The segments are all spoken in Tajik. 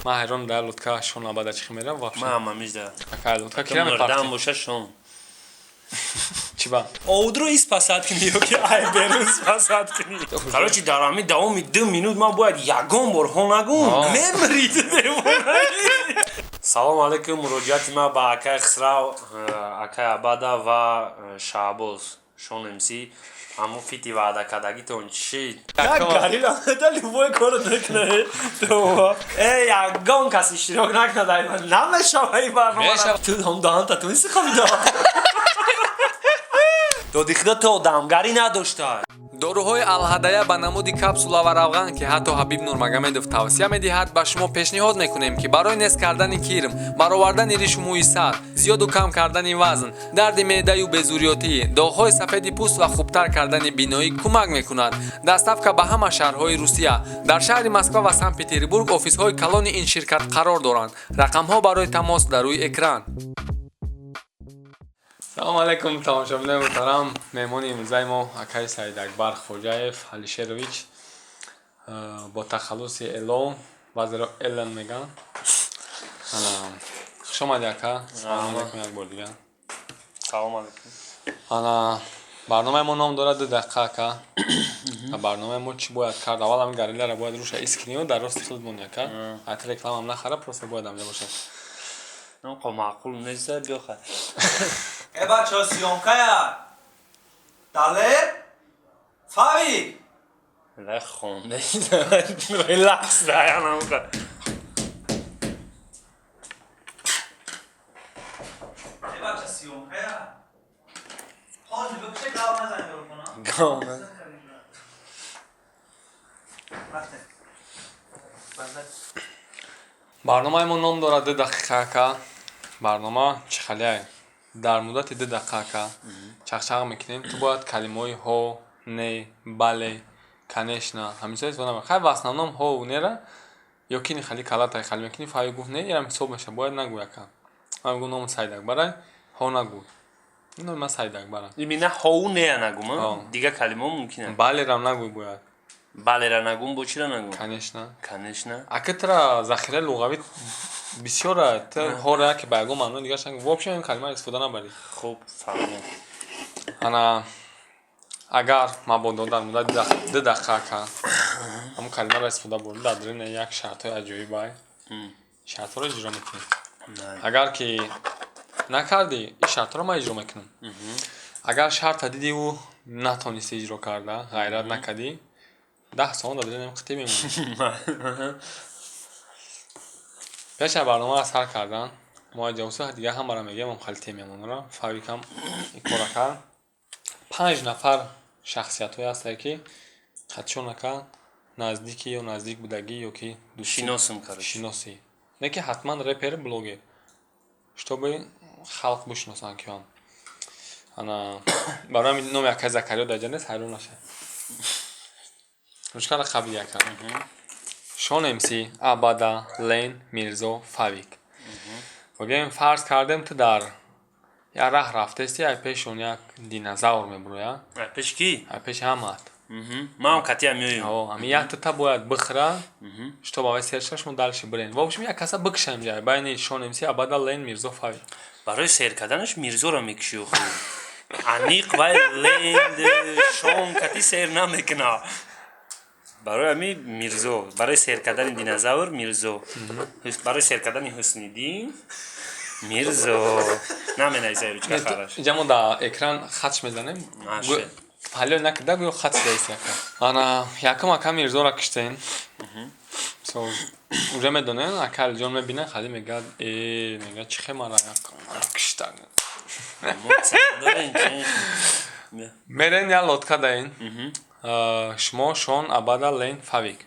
Ман ҳайрон дар лодка шон абада чӣ мерам вообще. Ман ҳамамижда. Ака, лодка кира мурдам мепарти? Боша шон. Чӣ ба? Овдро испасад кунӣ ё ки ай берун спасад кунӣ. Короче, дар ҳамин давоми 2 минут ман бояд ягон бор ҳо нагум. Ҳо. Мемрид. Салом алейкум. Муроҷиати ман ба акай Хисрав, акай Абада ва Шаҳбоз Шон МС. Ҳамун фити ваъдакардагитон чӣ? Як горилла да любой коро мекунад. Э, ягон кас иштирок накунад, ай ман намешава ин барнома. Мешава. Ту ҳам даҳанта тунисти хобида. Доди худо, ту одамгарӣ надошта. Доруҳои Алҳадая ба намуди капсула ва равған, ки ҳатто Ҳабиб Нурмагомедов тавсия медиҳад, ба шумо пешниҳод мекунем, ки барои нест кардани кирм, баровардани ришу мӯи сар, зиёду кам кардани вазн, дарди меъдаю безурётӣ, доғҳои сафеди пӯст ва хубтар кардани биноӣ кӯмак мекунад. Доставка ба ҳама шаҳрҳои Русия. Дар шаҳри Москва ва Санкт Петербург офисҳои калони ин ширкат қарор доранд. Рақамҳо барои тамос дар рӯи экран. Салому алайкум, тамошобинои муҳтарам. Меҳмони имрӯзаи мо акаи Саидакбар Хоҷаев Алишерович, бо тахаллуси Эло, баъзеро Элен мегӯянд. Ана, хуш омадӣ, ака. Салому алайкум як бор дигар. Салом алейкум. Ана, барномаи мо ном дорад «2 дақиқа», ака. Ва барномаи мо чӣ бояд кард? Аввал ҳамин горилларо бояд руша ис кунию дар рости худ монӣ, ака. Ҳатто рекламам нахара, просто бояд ҳамҷа бошад. Ко маъқул нест, биё хай. Э, бачаҳо, съёмкая! Далер? Фавик! Ла хонда релакс даянам. Э, бача, съёмкая! Ҳоҷи, бикуше, гап назанӣ дорухона. Гап. Рафтем. Базар. Барномаи мо ном дорад «2 дақиқа», ака. Барнома чӣ халияй? Дар муддати 2 дақиқа, ака, чақчақ мекунем. Ту бояд калимаҳои ҳо, не, бале, конечно, ҳамин истифода набар. Хай, в основном ҳову нера ё ки хали калатай хали мекунӣ. Фаҳи гуфт не, ирам ҳисоб мешавад. Бояд нагӯй, ака. Ман мегӯм, номи Саидакбарай, ҳо нагӯй. Ин номи ман Саидакбарам. Имина ҳоу нея нагум? Ҳо. Дигар калимаҳо мумкин аст. Балерам нагӯй бояд. Балера нагум, бо чира нагум? Конечно. Конечно. Ака, тра захираи луғавӣ бисёра. Ту ҳора яке ба ягон маънои дигараш нагӯ. В общем, ин калимаро истифода набарӣ. Хуб, фаҳмидам. Ана, агар мабодо дар муддати 2 дақиқа, ака, ҳамун калимаро истифода бурдӣ, дар даруни як шартҳои аҷоибай, шартҳоро иҷро мекунӣ. Агар ки накардӣ, ин шартҳоро ман иҷро мекунам. Агар шарта дидиву натонистӣ иҷро карда, ғайрат накардӣ, 10 сомон дар даруни қитӣ мемонӣ. Пеш аз барномаро сар кардан мо ҷавоса дигар ҳамаро мегӯем, ам хали темиямонро фавикам ин кора кард. Панҷ нафар шахсиятҳое ҳастанд, ки қатшон, ака, наздикӣ ё наздик будагӣ ё ки дӯстӣ. Шиносам, короче. Шиносӣ, не ки ҳатман репер, блогер, чтобы халқ бишиносанд киён. Ана, барои ҳамин номи акаи Закариё дар ҷа нест, ҳайрон нашавед. Ручкаро қабили, ака. Шон МС, Абада, Лен, Мирзо, Фавик. Бигӯем, фарз кардем, ту дар як раҳ рафтести, ай пешон як динозавр мебурояд. Ай пеш ки? Ай пеши ҳамаат. Манам катия меоем. Ҳами яктата бояд бихӯра, чтоб аввай сер шава, шумо дальше бирен. В общем, як каса бикушам ҷай байни Шон МС, Абада, Лен, Мирзо, Фавик. Барои сер карданаш Мирзоро мекушӣ охи. Аниқ вай Ленд, Шон кати сер намекуна. Барои ҳами Мирзо, барои сер кардани динозавр Мирзо, барои сер кардани Ҳусниддин Мирзо. Наменависа ручка хараш. Инҷа мо дар экран хатш мезанем. Маше. Ҳалё накида, гӯё хат шидаист, яка. Ана, якум, ака, Мирзоро киштен. Мисол, уже медонен, ака Алиҷон мебинад, хали мегӯяд: «Э, — мегӯяд, — чӣ хе мара кишта?» Дорем чи? Мерен, як лодка даин шумо, Шон, Абада, Лен, Фавик.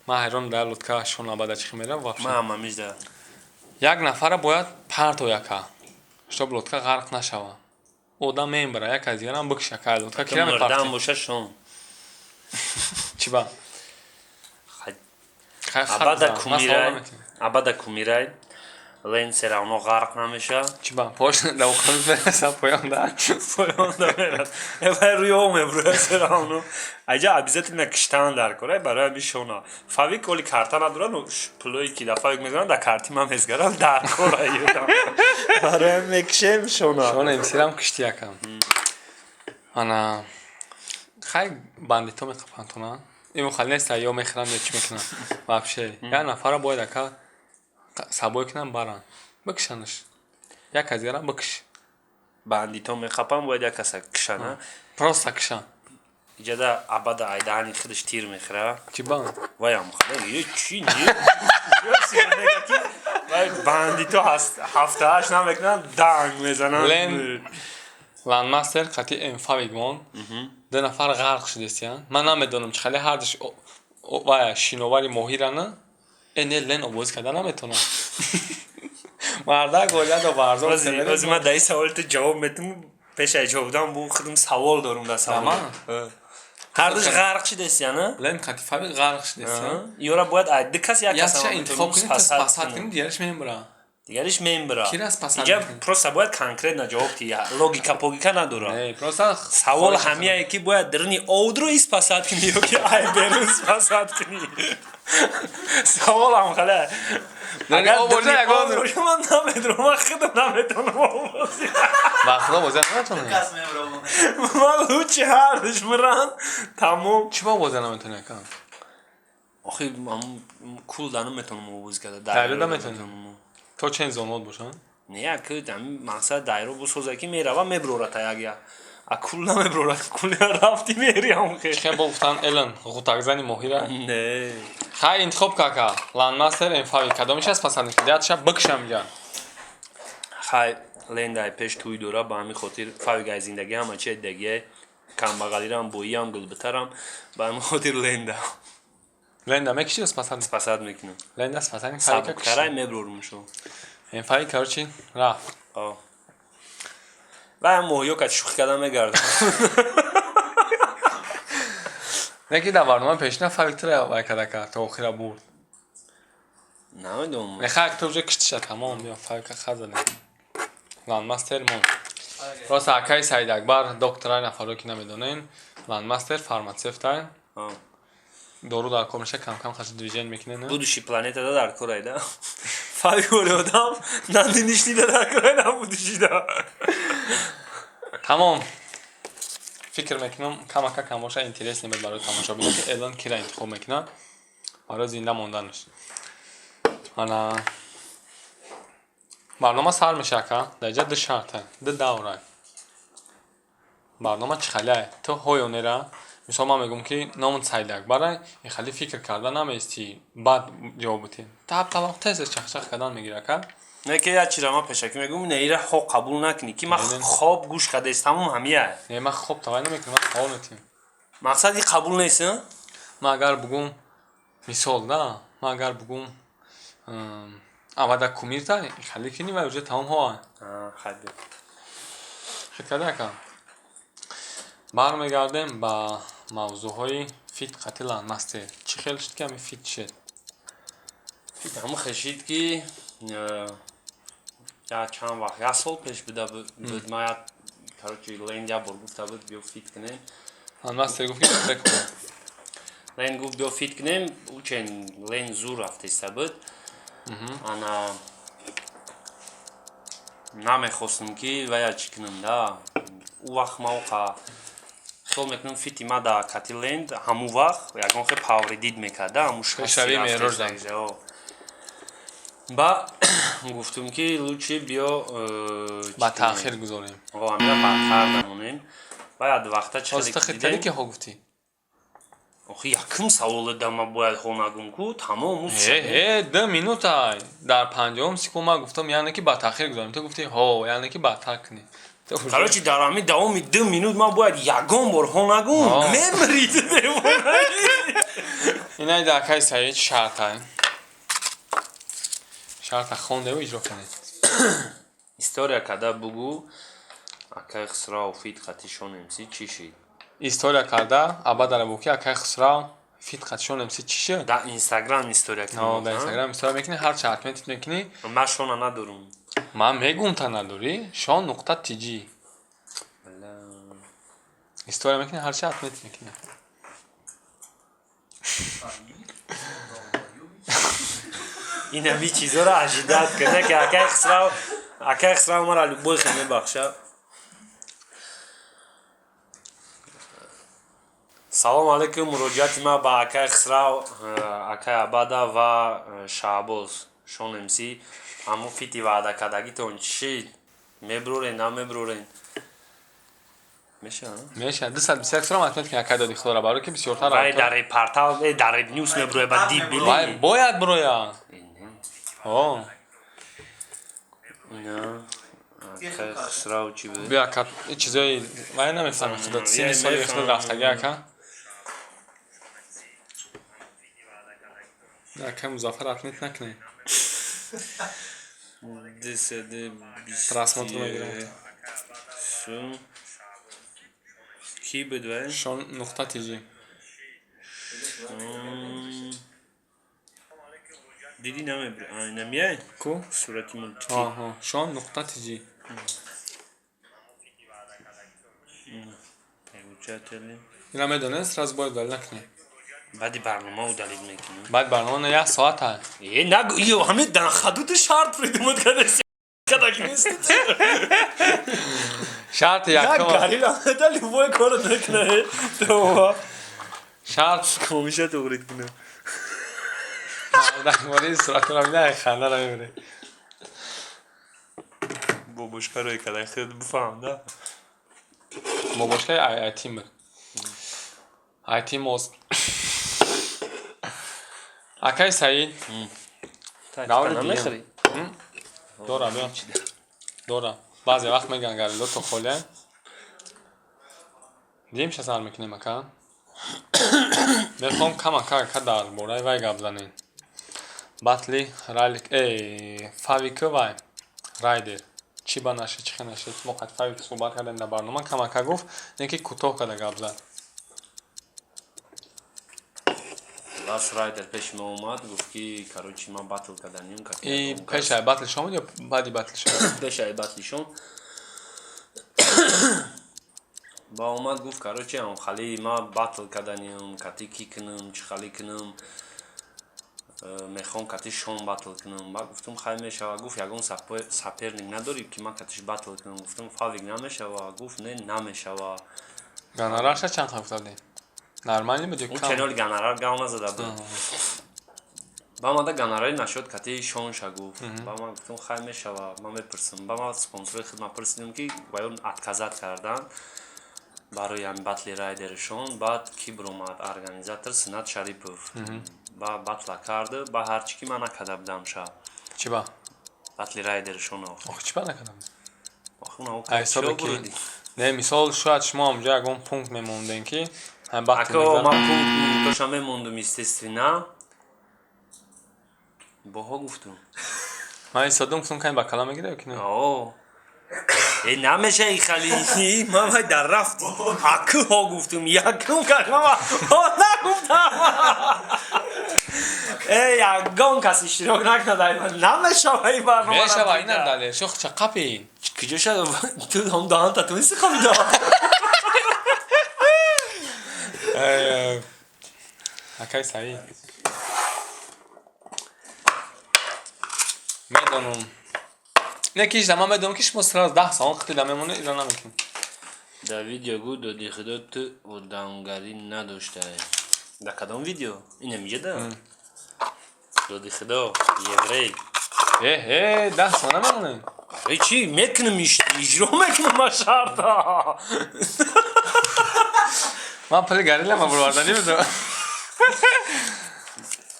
Ман ҳайрон, дар лодка Шон, Абада чӣ хе мерав вообще. Ман ҳамамижда. Як нафара бояд парто, яка, чтоб лодка ғарқ нашава. Одам мебара, як аз дигарам бикша. Ка лодка кира Мурдам мепарти? Боша, Шон. Чӣ ба? Абада кумирай, абада кумирай. Лен всё равно ғарқ намеша. Чӣ ба пош да уқёнус мераса, поён да. Поён да мерад. Вай рӯи об мебурояд всё равно. Айҷа обязательно киштан дар кор, барои ҳамин шона. Фавик оли карта надорад, пулое ки дар фавик мезанад, дар карти ман мезгарам, дар кор аюдам. Барои ҳамин мекишем шона. Шона МСрам кишти якам. Ана хай, бандито меқапанд тона. Имо хали неста, ё мехӯранд, ё чӣ мекунанд. Вообще як нафара бояд, ака, сабой кунанд, баранд, бикшанаш. Як кас дигара бикш. Бандито меқапанд, бояд як каса кишана. Просто кишан. Иҷада абада айдаҳани худаш тир мехӯра. Чӣ ба? Ваям худо, е чӣ не? Вай бандито ҳафтааш намекунанд, данг мезананд. Лен Ландмастер қати Эмфавик мон. Ду нафар ғарқ шудестиян. Ман намедонам, чӣ хеле ҳардуш вая шиновари моҳирана. Э, не, Лен обозӣ карда наметонад. Мардак ояд варзон. Ози ман дар ин саволи ту ҷавоб метум, пеш аз ҷавоб додан бу худам савол дорум дар савол. Ҳардуш ғарқ шудестиян? Лен қати Фавик ғарқ шудестиян. Ёра бояд ай ду кас як кас Якша интихоб кунӣ, ту спасать кунӣ, дигараш мембура. Дигариш мембура. Кира спасать Иҷа мекунӣ? просто бояд конкретно ҷавоб ти, логика погика надора. Не, просто Савол ҳамияе, ки бояд даруни овдро спасать кунӣ ё ки ай берун спасать кунӣ. Савол ҳам хале. Даруни Агар об боша, даруни ягон об боша, ман намедонам, ман худам наметонам обозӣ. Ба худо, бозӣ наметонӣ. Кас мемрам. Ман лучше ҳардуш миран, тамом. Чӣ ба бозӣ наметонӣ, ака? Охи, кул да наметонам обозӣ карда. Дайро наметонӣ? То чен зонот бошанд? Не, як ами мақсад дайро бусоза, ки мерава, меброра та як як. А кул намеброра, кул рафти мериам хе. Чӣ бо гуфтан, Элен ғутакзани моҳира? Не. Хай, интихоб кака. Ландмастер, Эмфави, кадомиш аст пасанд? Диятша бикшам ҷа. Хай, Лендай пеш туй дора, ба ҳамин хотир Фавик ай зиндагӣ ҳама чи дагия, камбағалирам, боиам, гулбитарам, ба ҳамин хотир Ленда. Ленда мекиши ё спасать? Спасать мекунам. Ленда спасать. Фавика Сабуктарай, меброрум шо. Эмфави, короче, рафт. Вай моҳиё кати шӯхӣ карда мегардам. Не, ки дар барномаи пешина Фавик тура вай карда кард, то охира бурд. Намедонам. Не, хай, ту уже киштиша, тамом, биё, Фавика хазалем. Ландмастер мон. Просто акаи Саид Акбар докторай, нафаро ки намедонен. Ландмастер фармацевтай. Дору дар кор меша, кам-кам хаши движение мекунен. Будущий планетада дар корай да. Фавик оли одам на нынешний да дар корай, на будущий да. Тамом. Фикр мекунам, камака кам боша, интересный буд барои тамошобино, ки Элон кира интихоб мекунад барои зинда монданаш. Ана барнома сар меша, ака. Дар инҷа ду шарта, ду давра. Барнома чӣ халия? Ту ҳоё нера. Мисол, ман мегӯм, ки номат Саид Акбара, ин хали фикр карда намеистӣ, баъд ҷавоб битӣ. Тап талоқ тез чахчах кардан мегирӣ, ака. Не, ки як чиза ман пешакӣ мегӯм, не, ира хоб қабул накунӣ, ки ман Не, не. хоб гӯш кардаист, тамом ҳамия. Не, ман хоб тавай намекунам, ман савол метиҳам. Мақсад и қабул нест, а? Ман агар бугум, мисол да, ман агар бугум, авада кумирта хали кини ва уже тамом ҳоа. А, хай, биё. Хит карда, ака. Бармегардем ба мавзӯъҳои feat қати Ландмастер. Чӣ хел шуд, ки ҳамин feat шуд? Feat ҳама хешид, ки як чанд вақт, як сол пеш буда буд, ман як, короче, Ленд як бор гуфта буд, биё feat кунем. Ландмастер гуфт, ки трек кунем. Лен гуфт, биё feat кунем, учен Лен зур рафтеста буд. Ана намехостам, ки вая чӣ кунам да. Ӯ вақт ма оқа хиёл мекунам, feat и ма да кати Ленд ҳамун вақт ягон хел повредить мекард да, ҳамун Пешравии меъроҷ да. Ба гуфтум, ки лучше биё Ба таъхир гузорем. Ҳамина ба таъхир дамонем. Баъд вақта чӣ Ҳозир хит кардӣ, ки ҳо гуфтӣ? Охи, якум саволе да ма бояд ҳо нагум ку, тамом. Э, э, 2 минута дар 50-ум секунд ман гуфтам, яъне ки ба таъхир гузорем. Ту гуфтӣ ҳо, яъне ки баъдтар кунем. Короче, дар ҳамин давоми 2 минут ман бояд ягон бор ҳо нагум, мемирӣ. Инай да, акаи Саид, шарта. Шарта хондеву иҷро кунед. История карда бугӯ, акаи Хусрав, feat қатишон МС чӣ шид? История карда абадара бу, ки акаи Хусрав Feat қати Шон МС чӣ шуд? Дар Инстаграм история кунӣ. Дар Инстаграм история мекунӣ, ҳар ча отметить мекунӣ. Ман Шона надорум. Ман мегум, та надорӣ. Шон нуқта тж. История мекунӣ, ҳар ча отметить мекунӣ. Инами чизоро ожидать кунда, ки акай Хисрав мара любой хел мебахша. Салом алейкум, муроҷиати ман ба акай Хисрав, акай Абада ва Шаҳбоз Шон МС. Ҳамун feat и ваъдакардагитон чӣ шид? Мебурорен, намебурорен? Мешава? Мешава. 221 сорам отметить кунӣ, акай доди худора, барои ки бисёртар. Вай дар портал, дар Ньюс мебуроя, ба дид били. Вай бояд буроя. О. Ина акай Хисрав чӣ буд? Биё, ака, чизои вай намефаҳми худо, синни соли худ рафтаги, ака. Ака Музаффар отметить накунед. Просмотр мегирам. Сум. Кӣ буд вай? Шон нуқта тж. Дидӣ, намебури. Намияй? Ку? Сурати мультики. Аҳа, Шон нуқта тж. Получатели. Ина медонед, сразу бояд удалить накунед. Баъди барнома удалить мекунем. Баъд барнома на як соата. Э, нагу, ё ҳамин дар хадуду шарт придумать кардasi. Кадаки нест. Шарти Як якум. Гарила да любой кор мекунад. Това. Шарт Комиша туғрид кунам. дар бораи суратро мебинад, хандаро мебинад. Бобошкарои кадай худ бифаҳм да. Бобошкаи айтим буд. Айтим мост. Акай Саид. Даври дуюм. Намехӯрӣ? Дора, биё. Дора. Баъзе вақт мегӯянд гарило то холия. Дим ша сар мекунем, ака. Мехоҳам кам ака, ака, дар бораи вай гап занем. Батли ралик Фавик вай Райдер. Чӣ ба нашид, чӣ хел нашид? Мо қад Фавик суҳбат кардем дар барнома, кам ака гуфт, не ки кӯтоҳ карда гап зад. Лас Райдер пеши мо омад, гуфт ки, короче, ман батл карданим. И пешай батл шон буд ё баъди батл шон? Пешай батли шон. Ба омад, гуфт, короче, ам хали ма батл карданим, кати ки кунам, чӣ хали кунам, мехоҳам кати Шон батл кунам. Ба гуфтум, хай, мешава. Гуфт, ягон соперник надорӣ, ки ман катиш батл кунам? Гуфтум, Фавик намешава? Гуфт, не, намешава. Гонорарша чанд гуфта будем? Нормальный буд ё Ӯ кам? Ченол гонорар гав назада буд. Ба мада гонорари нашуд, кати Шонша гуфт. Ба ман гуфтум, хай, мешава, ман мепурсам. Ба ман спонсори худма пурсидем, ки ваён отказать кардан барои ҳамин батли райдершон. Баъд ки биромад организатор Синат Шарипов, ба батла кард, ба ҳарчи ки ман накарда будам ша. Чӣ ба? Батли райдершон. Охи, чӣ ба накарда будем? Охи, уна Ай, ҳисобе ки не, мисол, шояд шумо ҳамҷо ягон пункт мемондем, ки ҳам батл Ако мегузарад. ман пункт мунтоша мемондум, естественно. Боҳо гуфтум. Ман истодум, гуфтум, кани ба кала мегира ё ки не? О. Э, намеша и хали. Ман вай дар рафт. Аку ҳо гуфтум, якум калима ҳо нагуфтам. Э, ягон кас иштирок накунад, ай намешава ин барнома. Мешава, ина далел. Шох ча қапи. Куҷо шад? Ту ҳам даҳанта тунисти қапида. Акай Саид. Медонам. Не ки ман медонам, ки шумо сразу 10 сомон қитида мемонед, ира намекунед. Дар видео гу доди худо ту одамгарӣ надоштае. Дар кадом видео? Ина миҷа да? Доди худо, еврей. Э, э, 10 сомон намемонед. Барои чӣ? Мекунам, иҷро мекунам ма шарта. Ман пули гарила ма бурварданӣ будам.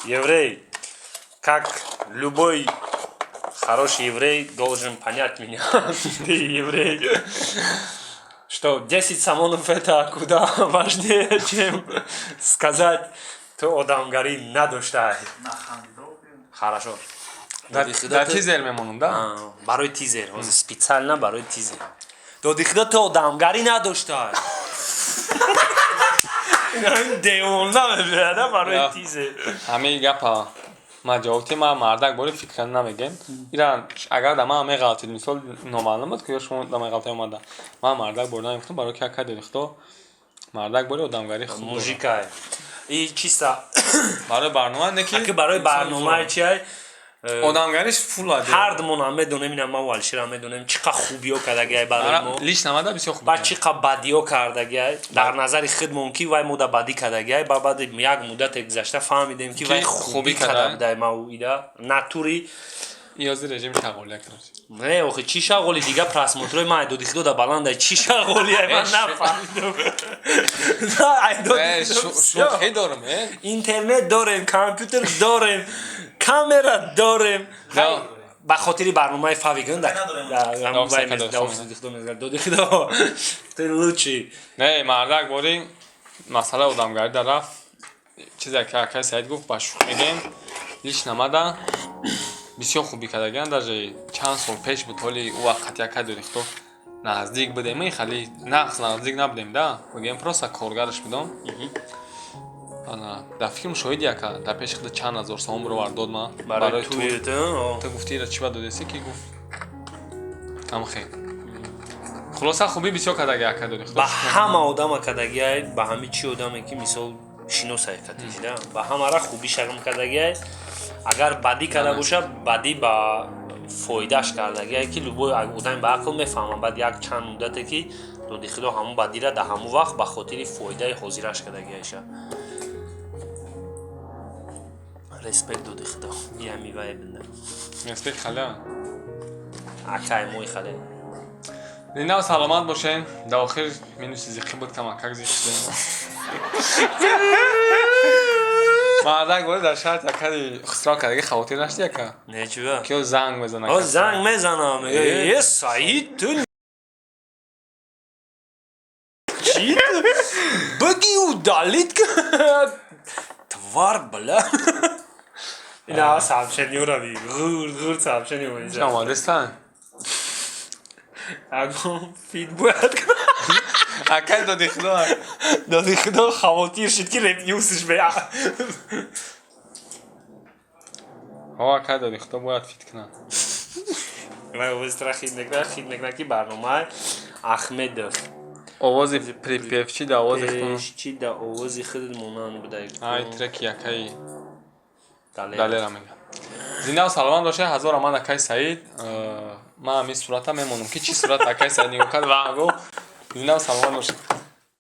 Еврей, как любой хороший еврей должен понять меня. Ты еврей. Что 10 самонов это куда важнее, чем сказать, то одамгарӣ надоштай. Хорошо. Дар тизер мемонам, да? Барои тизер, ҳозир специально барои тизер. Доди худо, ту одамгарӣ надоштай. Ин девона мебирада барои тизе. Ҳамаи гапа ма ҷавоб тем, ма мардак бори фикр намегем. Ира агар да ман меғалтид, мисол номаълум буд ки ё шумо да меғалта омада. Ман мардак бори намегуфтам, барои ки ака дорихто мардак бори одамгарӣ хуб. Мужикай. И чиста. Барои барнома не ки Аки барои барнома чиай? Одамгариш фула. Ҳар думонам медонем, ина ман Алишерам медонем, чӣ қа хубиё кардагиай барои мо. Лиш намада бисёр хуб. Ба чӣ қа бадиё кардагиай. Дар назари худмон ки вай мода бадӣ кардагиай, ба баъди як муддате гузашта фаҳмидем ки вай хубӣ карда будай ма ида натури. Ёзи режими шағолия короче. Не, охи чӣ шағоли дига просмотрои ман айдоди худо да баландай чӣ шағолия ман нафаҳмидам. Шӯхӣ дорам, э? Интернет дорем, компютер дорем, камера дорем. Ба хотири барномаи Фавиган доди худо ты лучший. Не, мардак бори масъалаи одамгарӣ дар рафт. Чизе ки акаи Саид гуфт ба шӯх мегем. Лиш намада бисёр хубӣ кардагиан, даже чанд сол пеш буд, ҳоли ӯ вақт қати акай дорихто наздик будем, и хали нақс наздик набудем да, бигем просто коргараш будам. Ана дар фикр мушоҳиди ака, дар пеши худ чанд ҳазор сомон бировард дод ма барои ту гуфти ира чӣ ба додеси ки гуфт амхе. Хулоса хубӣ бисёр кардаги ака дорихто. Ба ҳама одама кардагиай, ба ҳами чӣ одаме ки мисол шиносай катишда, ба ҳамара хубӣ шагм кардагиай. Агар бадӣ карда бошад, бадӣ ба фоидааш кардагиай ки любой одами ба ақл мефаҳмад. Баъд як чанд муддате ки доди худо ҳамун бадира дар ҳамун вақт ба хотири фоидаи ҳозираш кардагиайша. Респект доди худо. Ями вай бинда. Респект халя. Акай мои хале. Зинда саломат бошен. Дар охир минуси зиқӣ буд, камакак зиқ шудем. Мардак бори дар шаҳр якади хусро кардаги хавотир нашди яка? Не, чува? Ки занг мезана. О, занг мезана. Мега, е, Саид, ту чӣ? Баги удалит твар, бля. Ина сообщение ви. Ғур, ғур сообщение ви. Омадестан? Агон фид бояд кунам. Акай доди худо. Доди худо хавотир шид ки реп ньюсш бе. О, акай доди худо бояд фит кунад. Вай овози тра хид мекунад ки барномаи Ахмедов. Овози припевчи да овози худо. Чи да овози худ монанд будай. Ай треки акай Далера мегӯяд. Зинда саломат бошед, ҳазор омад акай Саид. Ман ҳамин сурата мемонам ки чӣ сурат акай Саид нигоҳ кард ва гуфт. Зинда саломат бошед.